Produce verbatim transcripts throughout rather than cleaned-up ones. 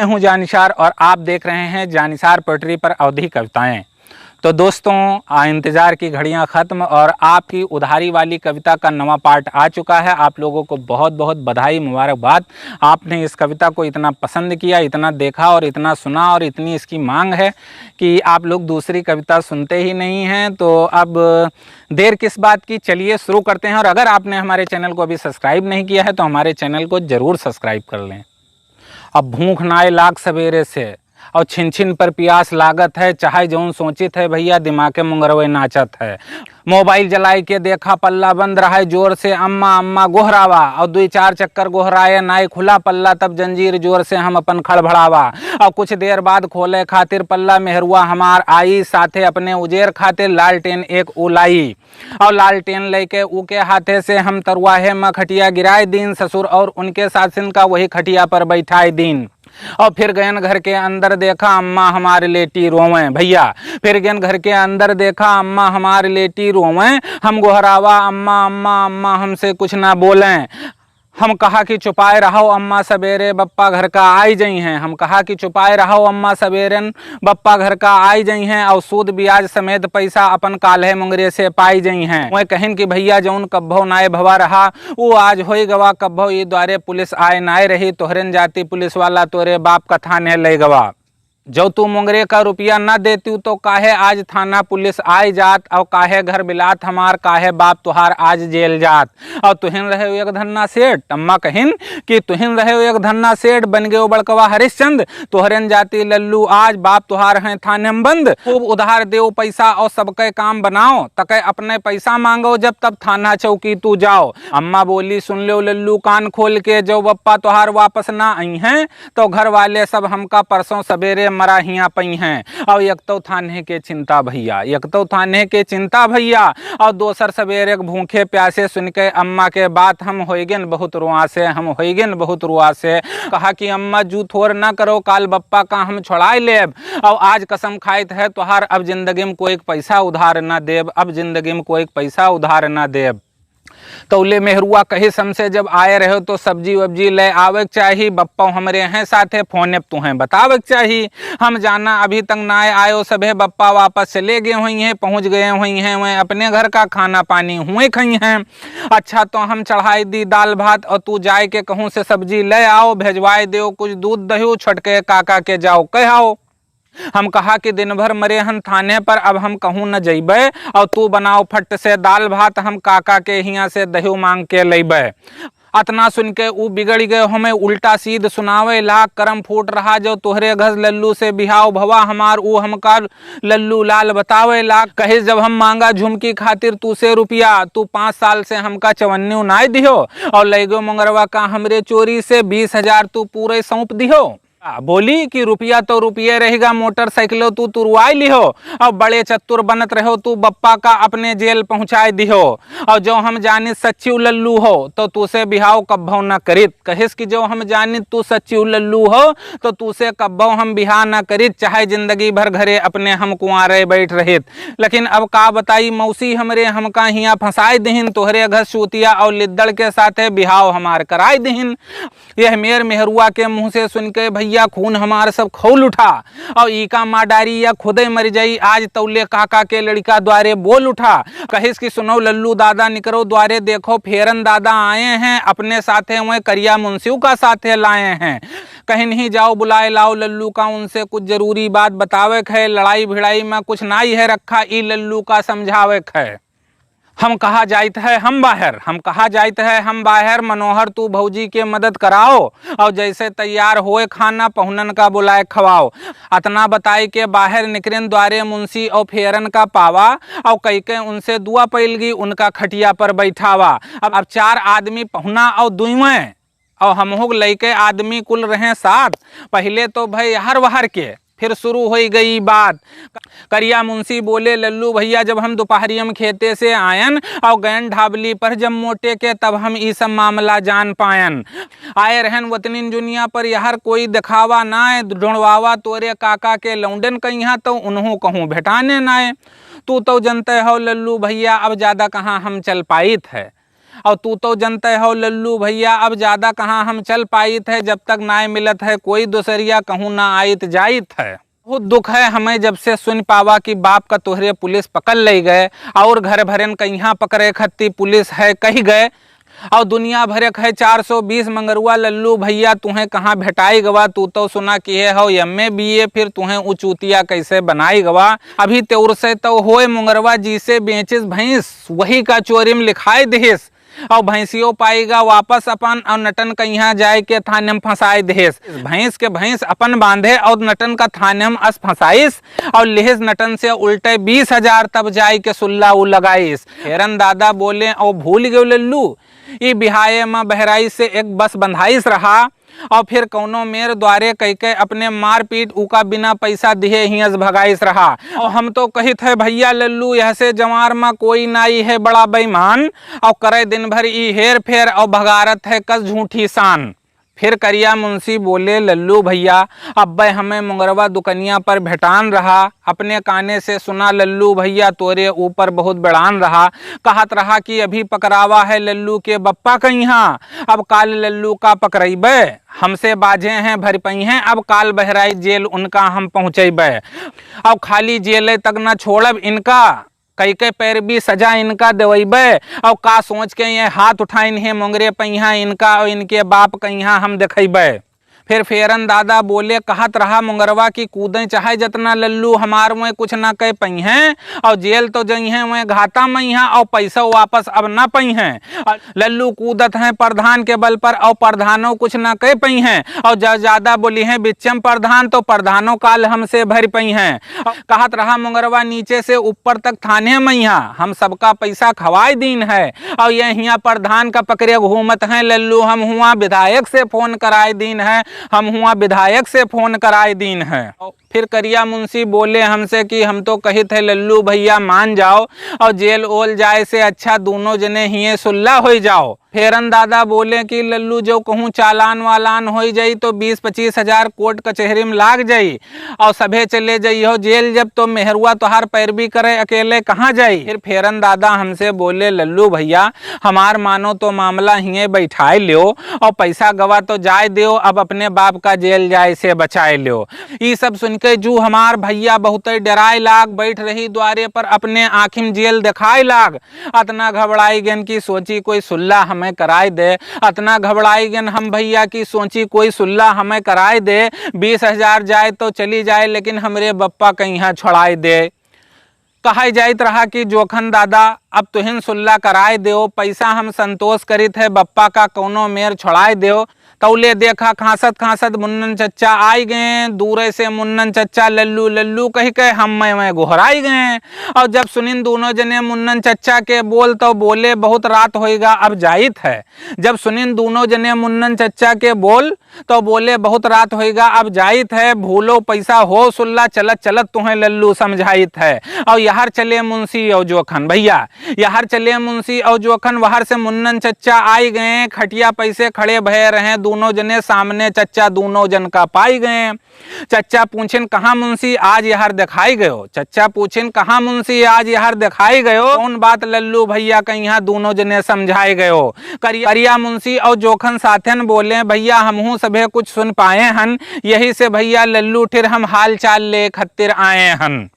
मैं हूं जानिसार और आप देख रहे हैं जानिसार पोएट्री पर अवधी कविताएं। तो दोस्तों, आ, इंतज़ार की घड़ियां ख़त्म और आपकी उधारी वाली कविता का नवा पार्ट आ चुका है। आप लोगों को बहुत बहुत बधाई, मुबारकबाद। आपने इस कविता को इतना पसंद किया, इतना देखा और इतना सुना और इतनी इसकी मांग है कि आप लोग दूसरी कविता सुनते ही नहीं हैं। तो अब देर किस बात की, चलिए शुरू करते हैं। और अगर आपने हमारे चैनल को अभी सब्सक्राइब नहीं किया है तो हमारे चैनल को ज़रूर सब्सक्राइब कर लें। अब भूख नाय लाग सवेरे से, और छिन छिन पर पियास लागत है, चाहे जौन सोचित है भैया, दिमाग के मुंगरवे नाचत है। मोबाइल जलाई के देखा, पल्ला बंद रहा है जोर से, अम्मा अम्मा गोहरावा, और दुई चार चक्कर गोहराए, नाय खुला पल्ला, तब जंजीर जोर से हम अपन खड़भड़ावा। और कुछ देर बाद खोले खातिर पल्ला, मेहरुआ हमार आई, साथे अपने उजेर खातिर लालटेन एक उलाई। और लालटेन लेके ऊके हाथे से हम तरुआहे में खटिया गिराए दीन, ससुर और उनके साथिन का वही खटिया पर बैठाए दीन। और फिर गयन घर के अंदर, देखा अम्मा हमार लेटी रोवें। भैया, फिर गयन घर के अंदर, देखा अम्मा हमार लेटी रोवें। हम गोहरावा, अम्मा अम्मा अम्मा, हमसे कुछ ना बोलें। हम कहा कि चुपाए रहो अम्मा, सबेरे बप्पा घर का आई जइहैं। हम कहा कि चुपाए रहो अम्मा, सबेरन बप्पा घर का आई जइहैं, और सूद ब्याज समेत पैसा अपन काल्हे मुंगरे से पाई जइहैं। वह कहिन कि भैया, जौन कब्भो नाय भवा रहा, ऊ आज होई गवा। कब्भो ई द्वारे पुलिस आए नाय रही, तोहरेन जाति पुलिस वाला तोरे बाप का थाने ले गवा। जौ तू मुंगरे का रुपया न देतू तो काहे आज थाना पुलिस आए जात, और काहे घर बिलात हमार, काहे बाप तुहार आज जेल जात। और तुहिन रहे एक धन्ना सेठ, अम्मा कहिन कि तुहिन रहे एक धन्ना सेठ, बन गयो बड़कवा हरिश्चंद, तोहरेन जाति लल्लू आज, बाप तुहार हैं थाने में बंद। खूब उधार देव पैसा और सबके काम बनाओ, तके अपने पैसा मांगो, जब तब थाना चौकी तू जाओ। अम्मा बोली, सुन लो लल्लू कान खोल के, जौ बप्पा तुहार वापस ना आई हैं, तो घर वाले सब हमका परसों सबेरे मरा हियाँ पइहैं। और एक तो थाने के चिंता भैया, एक तो थाने के चिंता भैया, और दोसर सबेरे के भूखे प्यासे सुन के अम्मा के बात हम होइगेन बहुत रुआसे, हम होइगेन बहुत रुआसे। कहा कि अम्मा जू थोर ना करो, काल बप्पा का हम छोड़ाए लेब, और आज कसम खाइत है तोहार, अब जिंदगी में कोई पैसा उधार ना देब, अब जिंदगी में कोई पैसा उधार ना देब। तौले मेहरुआ कहिस हमसे, जब आए रहो तो सब्जी वब्जी ले आवे के चाही, बप्पो हमरे हैं साथे, फोने पे तुहें बतावे के चाही। हम जाना अभी तक नाय आयो सभे, बप्पा वापस चले गए हुई हैं, पहुँच गए हुई हैं, वह अपने घर का खाना पानी हुए खई हैं। अच्छा तो हम चढ़ाई दी दाल भात और तू जाए के कहूँ से सब्जी ले आओ, भेजवाए देओ कुछ दूध दही, छोटके काका के जाओ कह आओ। हम कहा कि दिन भर मरे हन थाने पर, अब हम कहूँ न जइबे, और तू बनाओ फट से दाल भात, हम काका के हियाँ से दही मांग के लइबे। अतना सुन के ऊ बिगड़ गए, हमें उल्टा सीध सुनावे लाग, करम फूट रहा जो तोहरे घस लल्लू से बिहाव भवा हमार, ऊ हमका लल्लू लाल बतावे लाग। कहिस जब हम मांगा झुमकी खातिर तू से रुपया, तू पाँच साल से हमका चवन्नी नाय दिहो, और लैगो मंगरवा का हमरे चोरी से बीस हजार तू पूरे सौंप दिहो। आ, बोली कि रुपया तो रुपये रहेगा, मोटरसाइकिलो तू तुरवाई लिहो, और बड़े चतुर बनत रहो तू, बप्पा का अपने जेल पहुँचाए दिहो। और जो हम जानित सच्ची लल्लू हो, तो तू से बिहाव कब्भो न करित। कहिस कि जो हम जानित तू सच्ची लल्लू हो, तो तू से कब्भो हम बिहाव न करित, चाहे जिंदगी भर घरे अपने हम कुंवारे बैठ रहित। लेकिन अब का बताई मौसी, हमरे हमका हियाँ फंसाए दिहिन, तोहरे घर सूतिया और लिद्दड़ के साथे बिहाव हमार कराए दिहिन। यह मेर मेहरुआ के मुँह से सुन के भैया खून हमार सब खौल उठा। और ई का माँ डारी या खुदे मर जाई, आज तौले काका के लड़िका द्वारे बोल उठा। कहिस कि सुनो लल्लू दादा निकरो द्वारे, देखो फेरन दादा आए हैं, अपने साथे वह करिया मुंसियों का साथे लाए हैं। कहिन ही जाओ बुलाए लाओ लल्लू का, उनसे कुछ जरूरी बात बतावे के है, लड़ाई भिड़ाई में कुछ नाई है रखा, ई लल्लू का समझावे के है। हम कहा जाइत है हम बाहर, हम कहा जाइत है हम बाहर, मनोहर तू भौजी के मदद कराओ और जैसे तैयार होए खाना पहुनन का बुलाए खवाओ। अतना बताई के बाहर निकरेन द्वारे मुंसी और फेरन का पावा और कई के उनसे दुआ पैलगी उनका खटिया पर बैठावा। अब, अब चार आदमी पहुना और दुइवें और हमहू के लइके आदमी कुल रहे साथ। पहिले तो भय हर वहर के, फिर शुरू होई गई बात। करिया मुंसी बोले, लल्लू भैया, जब हम दोपहरिया में खेते से आयन और गयन ढाबली पर जब मोटे के, तब हम ई सब मामला जान पायन। आए रहन वतनिन जुनिया पर यहर कोई दिखावा नाय, ढूंढवावा तोरे काका के लौंडन कइहाँ तो उन्हों कहूँ भेटाने नाय। तू तो जनते हो लल्लू भैया, अब ज्यादा कहाँ हम चल पाइत है। और तू तो जनते हो लल्लू भैया, अब ज्यादा कहाँ हम चल पाइत है, जब तक नाय मिलत है कोई दोसरिया, कहूँ ना आइत जाइत है। बहुत दुख है हमें जब से सुन पावा कि बाप का तोहरे पुलिस पकड़ ले गए, और घर भरेन कहिया पकड़े खत्ती पुलिस है कही गए। और दुनिया भरे है चार सौ बीस मंगरुआ लल्लू भैया, तुहें कहाँ भेटाई गवा, तू तो सुना किहे हो एम ए बी ए, फिर तुहें उ चूतिया कैसे बनाई गवा। अभी तेउर से तो होए मुंगरवा, जी से बेचिस भैंस, वही का चोरी में लिखाई दिहिस। और भैंसियो पाईगा वापस अपन, और नटन कहिया जाए के थाने में फंसाए देहेस। भैंस के भैंस अपन बांधे और नटन का थाने में अस फंसाइस, और लिहिस नटन से उल्टे बीस हजार, तब जाए के सुल्ला उ लगाइस। हेरन दादा बोले, "ओ भूल गयो लल्लू, ई बिहाए में बहराइस से एक बस बंधाइस रहा, और फिर कौनो मेर द्वारे कइके अपने मारपीट उका बिना पैसा दिहे हियस भगाइस रहा। और हम तो कहित है भैया लल्लू, यह से जवार में कोई नाई है बड़ा बेईमान, और करे दिन भर ई हेर फेर और भगारत है कस झूठी शान।" फिर करिया मुंशी बोले, "लल्लू भैया, अब्बे हमें मुंगरवा दुकनिया पर भेटान रहा, अपने काने से सुना लल्लू भैया, तोरे ऊपर बहुत बेड़ान रहा, कहत रहा कि अभी पकड़ावा है लल्लू के बप्पा कहिया, अब काल लल्लू का पकड़इबे, हमसे बाझे हैं भर पइहें, अब काल बहराइच जेल उनका हम पहुँचइबे, अब खाली जेले तक न छोड़ब इनका, कइके पैरवी सजा इनका देवइबे।" और का सोच के ये हाथ उठाइन है मुंगरे पइहा इनका और इनके बाप कइहा हम देखइबे। फिर फेरन दादा बोले, "कहत रहा मुंगरवा कि कूदें चाहे जतना लल्लू, हमार में कुछ ना कह पइहें, और जेल तो जइहें वह घाटा मइहा, और पैसा वापस अब ना पइहें।" और लल्लू कूदत हैं प्रधान के बल पर, और प्रधानो कुछ ना कह पइहें, और जा ज्यादा बोली हैं बिच्चम प्रधान, तो प्रधानो काल हमसे भर पइहें। कहत रहा मुंगरवा नीचे से ऊपर तक थाने मइहा, हम सबका पैसा खवाई दीन है, और ये हिया प्रधान का पकड़े घूमत हैं लल्लू, हम हुआ विधायक से फोन कराए दीन है, हम हुआ विधायक से फोन कराए दीन है। फिर करिया मुंशी बोले हमसे कि हम तो कहित है लल्लू भैया मान जाओ, और जेल ओल जाए से अच्छा दोनों जने हिये सुल्ला होई जाओ। फेरन दादा बोले कि लल्लू जो कहूँ चालान वालान होई जाई तो बीस पच्चीस हजार कोर्ट कचहरी में लाग जाई, और सभे चले जाइहो जेल जब, तो मेहरुआ तोहार पैरवी करे अकेले कहाँ जाई? फिर फेरन दादा हमसे बोले, "लल्लू भैया, हमार मानो तो मामला हिये बैठाए लियो, और पैसा गवा तो जाए दियो, अब अपने बाप का जेल जाए से बचाए लियो।" ई सब सुन के जू हमार भैया बहुते डराए लाग, बैठ रही द्वारे पर अपने आँखिन जेल देखाए लाग। अतना घबड़ाई गेन कि सोची कोई सुल्ला हमें कराए दे, अतना घबड़ाई गेन हम भैया कि सोची कोई सुल्ला हमें कराए दे, बीस हजार जाए तो चली जाए, लेकिन हमरे बप्पा कहिया छोड़ाए दे। कहाई जाइत रहा कि जोखन दादा, अब तुहिन सुल्ला कराए देओ, पैसा हम संतोष करित है, बप्पा का कौनो मेर छोड़ाए देओ। तौले देखा खांसत खांसत मुन्नन चच्चा आई गए। दूरे से मुन्नन चच्चा लल्लू लल्लू कहि के हम मैं मैं गोहराई गए। और जब सुनिन दोनों जने मुन्नन चच्चा के बोल तो बोले, "बहुत रात होइगा, अब जाइत है।" जब सुनिन दोनों जने मुन्नन चच्चा के बोल तो बोले, "बहुत रात होइगा, अब जाइत है, भूलो पैसा हो सुल्ला, चलत चलत तुहें लल्लू समझाइत है।" और यहर चले मुंशी और जोखन भैया, यहर चले मुंशी और जोखन, वहर से मुन्नन चच्चा आई गए। खटिया पैसे खड़े भये रहे दोनों जने, सामने चच्चा दोनों जन का पाई गए। चच्चा पूछिन, "कहाँ मुंशी, आज यहर दिखाई गयो?" चच्चा पूछिन, "कहाँ मुंशी, आज यहर दिखाई गयो? कौन बात लल्लू भैया कहिया दोनों जने समझाए गयो?" करिया, करिया मुंशी और जोखन साथन बोले, "भैया, हमहू सभे कुछ सुन पाए हन, यही से भैया लल्लू ठिर हम हाल चाल ले खत्तिर आए हन।"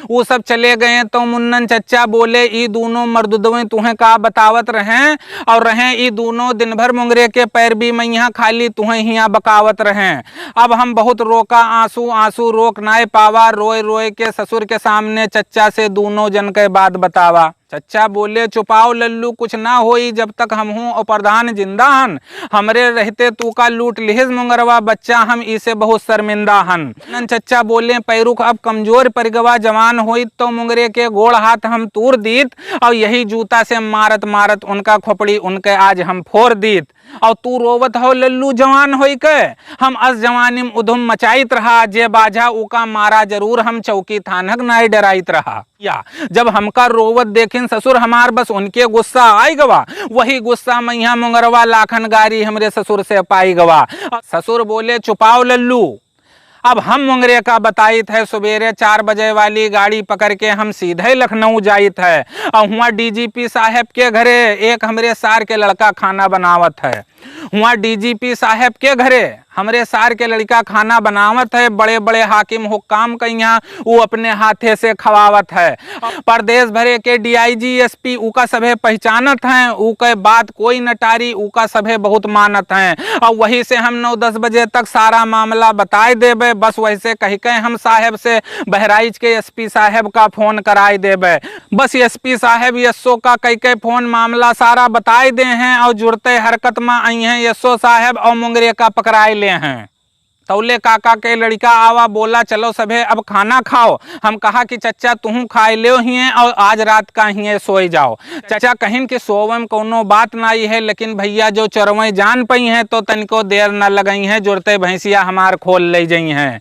ऊ सब चले गए तो मुन्नन चच्चा बोले, "ई दूनों मर्दुदवे तुहें का बतावत रहें, और रहें ई दूनों दिन भर मुंगरे के पैरवी मइहा, खाली तुहें हिया बकावत रहें। अब हम बहुत रोका आंसू, आंसू रोक नाय पावा, रोए रोए के ससुर के सामने चच्चा से दूनों जन के बात बतावा।" चच्चा बोले, "चुपाओ लल्लू, कुछ ना होई, जब तक हमहूँ और प्रधान जिंदा हन। हमरे रहते तू का लूट लिहिस मुंगरवा बच्चा, हम इसे बहुत शर्मिंदा हन।" नन चच्चा बोले, "पैरुख अब कमजोर परि गवा, जवान होइत तो मुंगरे के गोड़ हाथ हम तूर दीत, और यही जूता से मारत मारत उनका खोपड़ी उनके आज हम फोर दीत। और तू रोवत हो लल्लू जवान होई के, हम अस जवानी में उधुम मचाइत रहा, जे बाझा उका मारा जरूर, हम चौकी थानक नाय डराइत रहा।" या, जब हमका रोवत देखिन ससुर हमार, बस उनके गुस्सा आई गवा, वही गुस्सा मइहा मुंगरवा लाखन गारी हमरे ससुर से पाई गवा। ससुर बोले, "चुपाओ लल्लू, अब हम मुंगरे का बताइत है, सुबेरे चार बजे वाली गाड़ी पकड़ के हम सीधे लखनऊ जाइत है। और हुआं डीजीपी साहब के घरे एक हमरे सार के लड़का खाना बनावत है। हुआं डीजीपी साहब के घरे हमरे सार के लड़का खाना बनावत है, बड़े बड़े हाकिम हुक्काम कइहाँ ऊ अपने हाथे से खवावत है। प्रदेश भरे के डीआईजी, एसपी ऊका सभे पहचानत हैं, ऊके बात कोई न टारी, ऊका सभे बहुत मानत हैं। और वही से हम नौ दस बजे तक सारा मामला बताए देबे। बस वैसे कह के हम साहेब से बहराइच के एसपी साहेब का फोन कराए देबे। बस एसपी साहेब एसओ का कई के फोन मामला सारा बताए दे हैं और जुड़ते हरकत में आई हैं एसओ साहेब और मुंगरे का पकड़ाए ले हैं। तौले काका के लड़का आवा, बोला, "चलो सभे अब खाना खाओ।" हम कहा कि, "चच्चा, तुहूँ खाए लेव हिये और आज रात का हिये सोए जाओ।" चच्चा कहिन कि, "सोवे में कौनो बात नाई है, लेकिन भैया जो चोरवै जान पइहैं तो तनिको देर न लगइहैं, जुड़ते भैंसिया हमार खोल ले जइहैं।"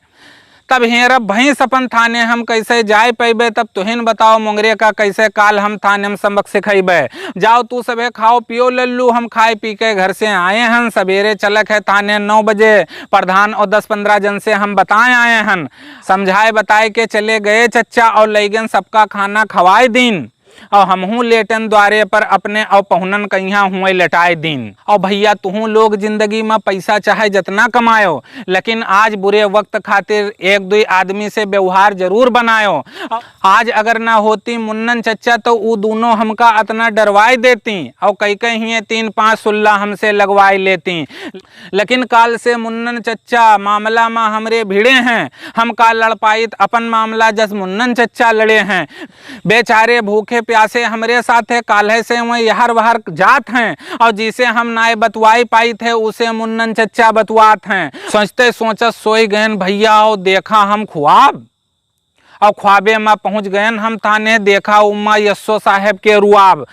तब हेरब भैंस अपन थाने हम कैसे जाए पैबे, तब तुहिन बताओ मुंगरे का कैसे काल हम थाने में सबक सिखैबे। जाओ तू सभे खाओ पियो लल्लू, हम खाए पी के घर से आए हन। सवेरे चलक है थाने नौ बजे, प्रधान और दस पन्द्रह जन से हम बताए आए हन। समझाए बताए के चले गए चच्चा और लैगन सबका खाना खवाए दीन। और हमहूँ लेटन द्वारे पर अपने और पहुनन कइहाँ हुए लेटाए दीन। और भैया तुहूँ लोग जिंदगी में पैसा चाहे जितना कमायो, लेकिन आज बुरे वक्त खातिर एक दुई आदमी से व्यवहार जरूर बनायो। आज अगर ना होती मुन्नन चच्चा तो ऊ दोनों हमका अतना डरवाए देती और कई कई हिये तीन पांच सुल्ला हमसे लगवाए लेती। लेकिन काल से मुन्नन चच्चा मामला मा हमरे भिड़े हैं। हम का लड़ पाइत अपन मामला जस मुन्नन चच्चा लड़े हैं। बेचारे भूखे प्यासे हमरे साथे काल्हे से वहीं यहर वहर जात हैं और जिसे हम नाय बतवाई पाइत है उसे मुन्नन चच्चा बतवात हैं। सोचते सोचत सोई गयन भैया और देखा हम ख्वाब। और ख्वाबे मा पहुँच गयन हम थाने, देखा उमा एसओ साहेब के रुआब।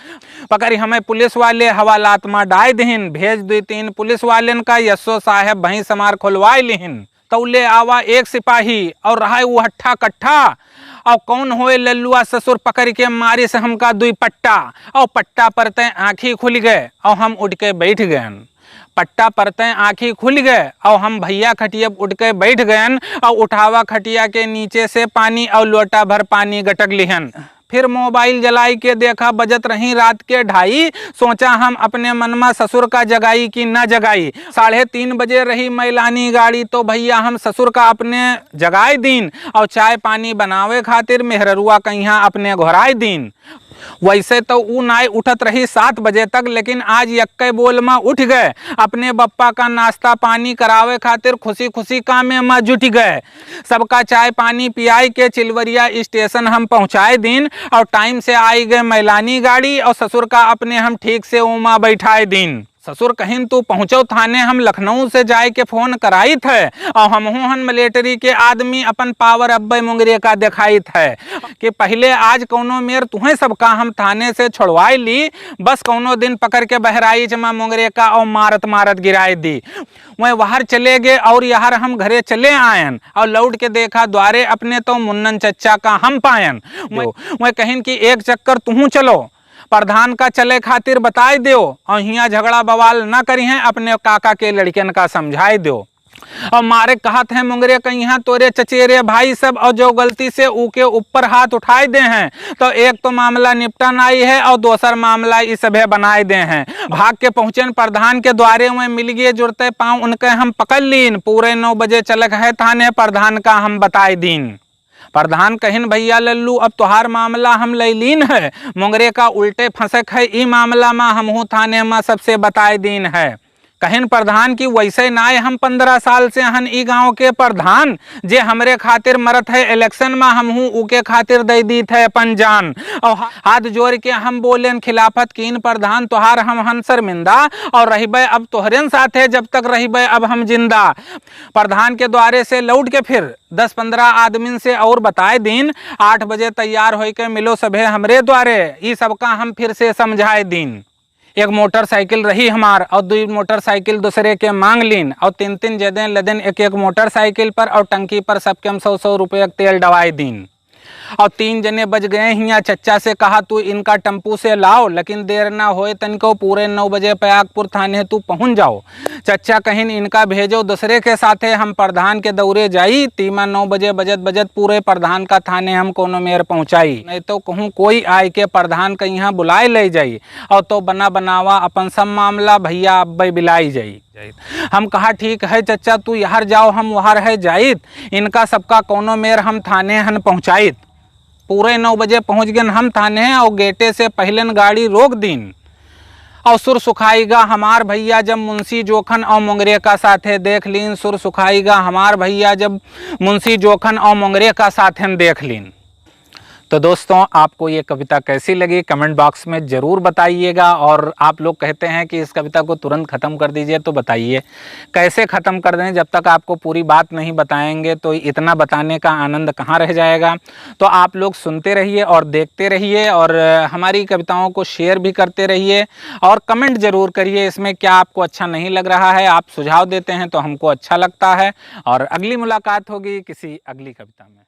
पकड़ी हमें पुलिस वाले हवालात मा डाय दिहिन, भेज दुई तीन पुलिस वालेन का एसओ साहेब भैंस हमार खोलवाए लिहिन। तौले आवा एक सिपाही और रहा उ हट्ठा कट्ठा। और कौन होए लल्लुआ ससुर पकड़ के मारिस हमका दुई पट्टा। और पट्टा परते आँखी खुल गए और हम उठ के बैठ गयन। पट्टा परते आँखी खुल गए और हम भैया खटियब उठ के बैठ गयन और उठावा खटिया के नीचे से पानी और लोटा भर पानी गटक लिहन। फिर मोबाइल जलाई के देखा बजत रही रात के ढाई। सोचा हम अपने मन मा ससुर का जगाई कि न जगाई। साढ़े तीन बजे रही मैलानी गाड़ी तो भैया हम ससुर का अपने जगाए दीन और चाय पानी बनावे खातिर मेहररुआ कइहाँ अपने घोराए दीन। वैसे तो ऊ नाय उठत रही सात बजे तक, लेकिन आज यक्के बोल मा उठ गए। अपने बप्पा का नाश्ता पानी करावे खातिर खुशी खुशी कामे मा जुट गए। सबका चाय पानी पियाई के चिलवरिया स्टेशन हम पहुँचाए दीन और टाइम से आई गए मैलानी गाड़ी और ससुर का अपने हम ठीक से ओमा बैठाए दीन। ससुर कहिन, "तू पहुँचो थाने, हम लखनऊ से जाए के फोन कराइत है और हमहू हन मिलिट्री के आदमी, अपन पावर अब्बे मुंगरे का देखाइत है कि पहिले आज कौनो मेर तुहें सबका हम थाने से छोड़वाए ली, बस कौनो दिन पकड़ के बहराइच मा मुंगरे का और मारत मारत गिराए दी।" वह वहर चले गए और यहर हम घरे चले आयन और लौट के देखा द्वारे अपने तो मुन्नन चच्चा का हम पायन। वह, वह कहिन कि एक चक्कर तुहूँ चलो, प्रधान का चले खातिर बताए देओ और हियाँ झगड़ा बवाल न करिहें, अपने काका के लड़कन का समझाए देओ। और मारे कहत हैं मुंगरे कइहाँ तोरे चचेरे भाई सब, और जो गलती से ऊके ऊपर हाथ उठाए दे हैं तो एक तो मामला निपटन आई है और दोसर मामला ई सभे बनाए दे हैं। भाग के पहुँचेन प्रधान के द्वारे, वहीं मिल गए जुड़ते पाँव उनके हम पकड़ लीन। पूरे नौ बजे चलक है थाने, प्रधान का हम बताए दीन। प्रधान कहिन, "भैया लल्लू, अब तोहार मामला हम लैलीन है, मुंगरे का उल्टे फंसक है, ई मामला मा हमहू थाने मा सबसे बताए दीन है।" कहिन प्रधान कि वैसे नाय, हम पन्द्रह साल से हन ई गांव के प्रधान, जे हमरे खातिर मरत है इलेक्शन मा, हमहू ऊके खातिर दे दीत है अपन जान। और हा-, हाथ जोड़ के हम बोलेन खिलाफत कीन प्रधान, तोहार हम हन शर्मिंदा, और रहबे अब तोहरेन साथे जब तक रहबे अब हम जिंदा। प्रधान के द्वारे से लौट के फिर दस पन्द्रह आदमिन से और बताए दीन, आठ बजे तैयार होइके मिलो सभे हमरे द्वारे, ई सबका हम फिर से समझाए दीन। एक मोटरसाइकिल रही हमार और दुई मोटरसाइकिल दूसरे के मांग लीन और तीन तीन जदे लदेन एक एक मोटरसाइकिल पर और टंकी पर सबके हम सौ सौ रुपये के तेल डवाए दीन। और तीन जने बज गए हियाँ। चच्चा से कहा, "तू इनका टेम्पू से लाओ, लेकिन देर ना होए तनिको, पूरे नौ बजे पयागपुर थाने तू पहुँच जाओ।" चच्चा कहिन, "इनका भेजो दूसरे के साथे, हम प्रधान के दौरे जाई, तीमा नौ बजे बजत बजत पूरे प्रधान का थाने हम कोनो मेर पहुँचाई, नहीं तो कहूँ कोई आए के प्रधान का यहाँ बुलाए ले जाई, और तो बना बनावा अपन सब मामला भैया अब्बे बिलाई जाई।" हम कहा, "ठीक है चच्चा, तू यहर जाओ, हम वहर है जाइत, इनका सबका कोनो मेर हम थाने हन पहुँचाइत।" पूरे नौ बजे पहुँच गए हम थाने, और गेटे से पहले न गाड़ी रोक दीन। और सुर सुखाईगा हमार भैया जब मुंशी जोखन और मोंगरे का साथे देख लीन, सुर सुखाईगा हमार भैया जब मुंशी जोखन और मोंगरे का साथे देख लीन। तो दोस्तों, आपको ये कविता कैसी लगी, कमेंट बॉक्स में ज़रूर बताइएगा। और आप लोग कहते हैं कि इस कविता को तुरंत ख़त्म कर दीजिए, तो बताइए, कैसे ख़त्म कर दें? जब तक आपको पूरी बात नहीं बताएंगे, तो इतना बताने का आनंद कहाँ रह जाएगा? तो आप लोग सुनते रहिए और देखते रहिए, और हमारी कविताओं को शेयर भी करते रहिए, और कमेंट ज़रूर करिए। इसमें क्या आपको अच्छा नहीं लग रहा है, आप सुझाव देते हैं तो हमको अच्छा लगता है। और अगली मुलाकात होगी किसी अगली कविता में।